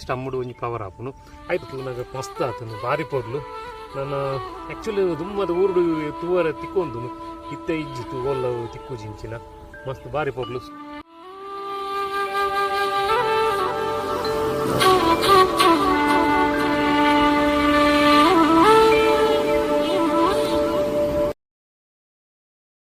ಸ್ಟಮ್ಮುಡು ಒಂಜಿ ಫ್ಲವರ್ ಆಪುಂಡು. ಐತ ತೂನಗ ಮಸ್ತ್ ಆತುಂಡು, ಬಾರಿ ಪೊರ್ಲು. ನನ್ನ ಆಕ್ಚುಲಿ ದುಮ್ಮದ ಊರುಡು ತೂವರೆ ತಿಕ್ಕೊಂದುನು, ಇತ್ತೆ ಇಜ್ಜಿ, ತೂವಲ್ಲ ತಿಕ್ಕುಜಿ ಇಂಚಿನ. ಮಸ್ತ್ ಬಾರಿ ಪೊರ್ಲು.